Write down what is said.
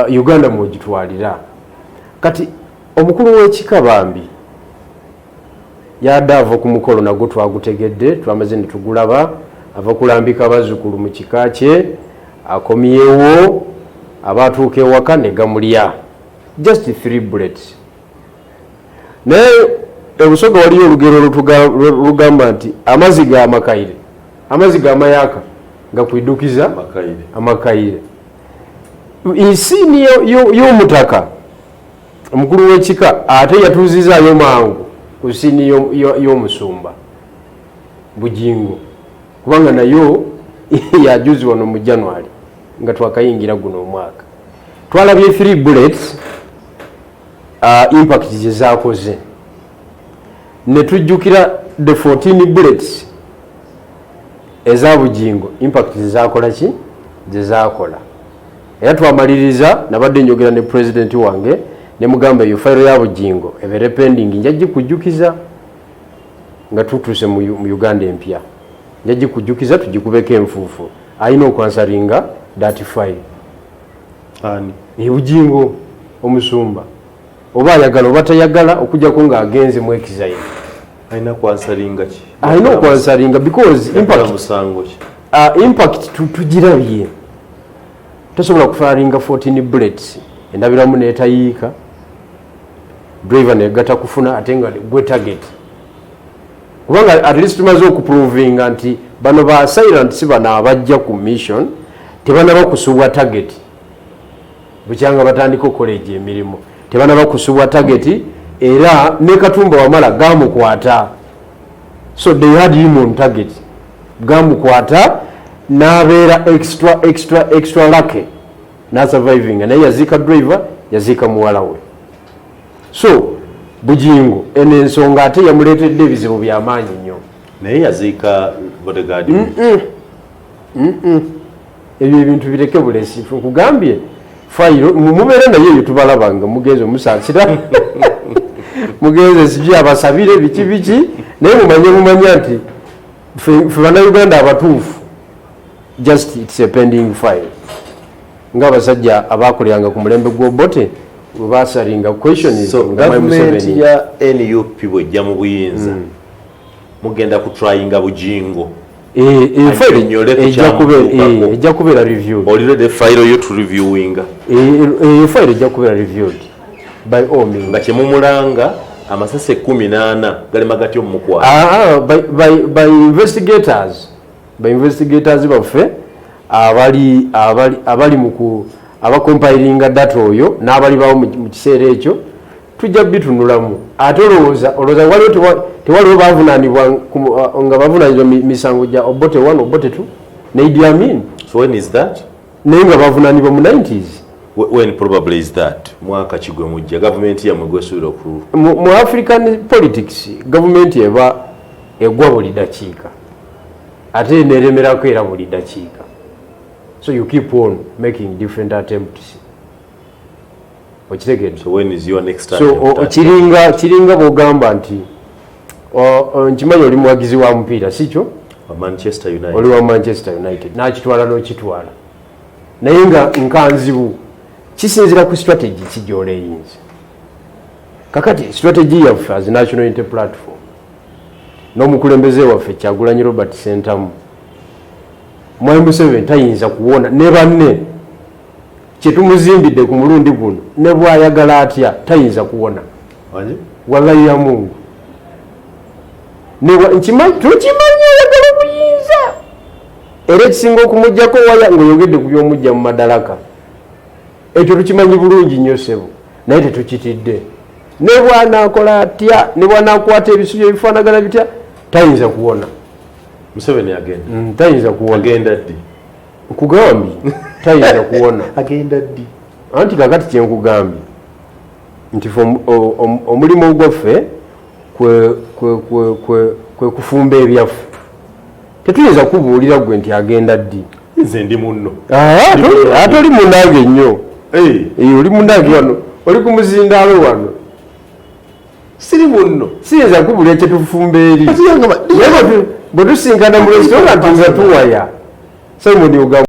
Uganda mwogitwalira. Kati omukulu w'ekika bambi yadde ava ku mukolo, nagwo twagutegedde, twamaze ne tugulaba, ava kulambika bazzukulu mu kika kye, akomyewo, aba atuuka ewaka ne gamulya, just three bullets. Naye ebusoga waliyo olugero lugamba nti amazzi ga makaire, amazzi ga mayaka nga kwidukiza Makaire. Amakaire ensiini y'omutaka omukulu w'ekika ate yatuuzizaayo mangu ku scene y'omusumba Bugingo, kubanga nayo yajuzi wano mu January nga twakayingira guno omwaka, twalabye three bullets, impact gye zakoze, ne tujjukira the 14 bullets eza Bugingo, impact zezakola ki, zezakola. Era twamaliriza, nabadde njogera ne president wange ne mugamba eyo fayiro ya Bugingo ebeere pending, nja gikujjukiza nga tutuuse mu Uganda empya, nja gikujjukiza tugikubeko enfuufu. Alina okwansweringa that file. Ani? Bugingo omusumba, oba ayagala oba tayagala, okujjako ng'agenze mu exile. Alina kwansweringa ki? Alina okwansweringa because Yakola impact musango ki? Impact tugirabye. Tosobola kufiringa 14 bullets, endabiramu netayiika, driver negata kufuna, ate nga gwe target, kubanga at least tumaze okuprovinga nti bano ba silent, si bano abajja ku mission, tebanaba kusubwa target. Bukyanga batandika okukola egyo emirimu, tebanaba kusubwa target. Era ne Katumba Wamala gamukwata, so they had him on target, gamukwata n'abeera extra extra extra lucky nasurvivinga, naye yaziika driver, yaziika muwala we. So Bugingo eno ensonga ate yamuleetedde ebizibu byamaanyi nnyo. Naye yaziika bodyguard. Ebyo ebintu bireke bulesi. Nkugambye fayiro mubeere naye eyo, tubalaba nga mugenze omusaasira, mugenze sijui abasabire biki biki, naye mumanye mumanya nti ffe Bannayuganda abatuufu, just it's a pending file, ng'abasajja abakoleranga ku mulembe gw'Obote bwe basalinga questions So nga Mwami gavumenti Museveni. Ya NUP bwejja mu buyinza, mugenda kutryinga Bugingo? Fayiro Annyonnyole ku ejja kyamutuukako. Ejja kubeera reviewed. Olirede fayiro yo tureviewinga. Fayiro ejja kubeera reviewed by all means. Nga kyemumulanga amasasi 14 galema gatya omumukwata? Ah, ah, by investigators baffe abali mu ku abacompilinga data oyo n'abali bawo mu kiseera ekyo, tujja bitunulamu. Ate olowooza waliwo tewaliwo bavunaanibwa nga bavunaanibwa misango gya Obote 1, Obote 2 ne Idi Amin? So when is that? Naye nga bavunaanibwa mu 90s. When probably is that? Mwaka kigwe mujja gavumenti yammwe gwesuubira oku Mu African politics, gavumenti eba egwa buli dakiika, ate neremerako era buli dakiika, so you keep on making different attempts, okitegedde? So when is your next So attempt? kiringa bwogamba nti nkimanyi oli muwagizi wa mupiira, si kyo? Wa Manchester United. Oli wa Manchester United, nakitwala n'okitwala, naye nga nkanzibu kisinzira ku strategy ki gyoleyinza. Kakati strategy yaffe as National Unity Platform n'omukulembeze waffe Kyagulanyi Robert Sentamu, Mwami Museveni tayinza kuwona ne banne. Kyetumuzimbidde ku mulundi guno, ne bwayagala atya tayinza kuwona. Wangi? Wallahi ya Mungu. Tukimanyi oyagala obuyinza, era ekisinga okumugjako waya ng'oyogedde ku byomujja mu madaraka, ekyo tukimanyi bulungi nnyo ssebo, naye tetukitidde. Ne bwanakola atya, ne bwanakwata ebisubi ebifaanagana bitya, tayinza kuwona. Museveni agenda? Tayinza kuwona. Agenda ddi? Nkugambye tayinza kuwona. Agenda ddi? Anti kakati kyenkugambye nti fe omulimu gwaffe kwe kufumba ebyaffe. Tetuyinza kubuulira gwe nti agenda ddi. Nze ndi munno. Ah, ate oli munange nnyo. Eh, oli munange wano, oli ku muzindaalo wano. Siri munno. Siyinza kubuulira kyetufumba eri. Ate yangamba- Naye bwe tusinkana mu restaurant nga tuwaya, Simon ogamba.